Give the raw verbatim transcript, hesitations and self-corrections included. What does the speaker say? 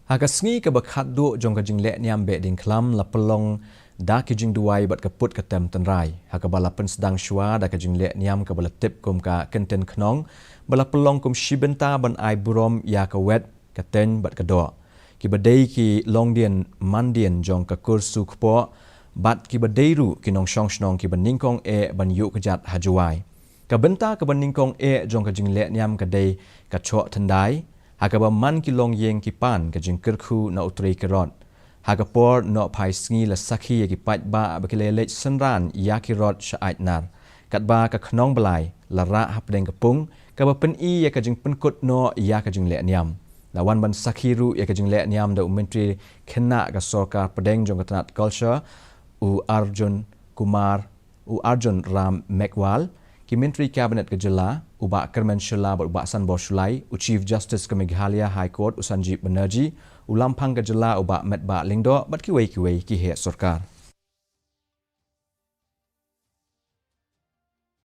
Ha ka sngi kaba khatduh jong ka jinglehniam Behdieñkhlam la pynlong da ki jingduwai bad ka put ka tem tynrai, ha kaba la pynsdang shuwa da ka jinglehniam kaba la tip kum ka Kyntien Khnong, ba la pynlong kum shi bynta ban ai burom ïa ka wet, ka teiñ bad ka doh, kiba dei ki longdien mandien jong ka kur su kpoh bad kiba dei ruh ki nongshong shnong kiba nyngkong eh ban ïuh kjat ha Jowai. Ka bynta kaba nyngkong eh jong ka jinglehniam ka dei ka choh thyndai, ha kaba man ki longïing ki pan ka jingkyrkhu na u trei kirot. Ha ka por nohphai sngi la sakhi ïa ki paidbah ba ki la leit synran ïa ki rot sha Aitnar, katba ka khnong Blai la rah hapdeng ka pung, kaba pyni ïa ka jingpynkut noh ïa ka jinglehniam. La wan ban sakhi ruh ïa ka jinglehniam da u Myntri Khynnah ka Sorkar Pdeng jong ka Tnat Culture, u Arjun Kumar, u Arjun Ram Meghwal, ki Myntri Cabinet ka Jylla, u Bah Kyrmen Shylla bad u Bah Sanbor Shullai, u Chief Justice ka Meghalaya High Court, u Sanjeev Banerjee, u Lamphang ka Jylla, u Bah Metbah Lyngdoh, bad kiwei kiwei ki heh sorkar.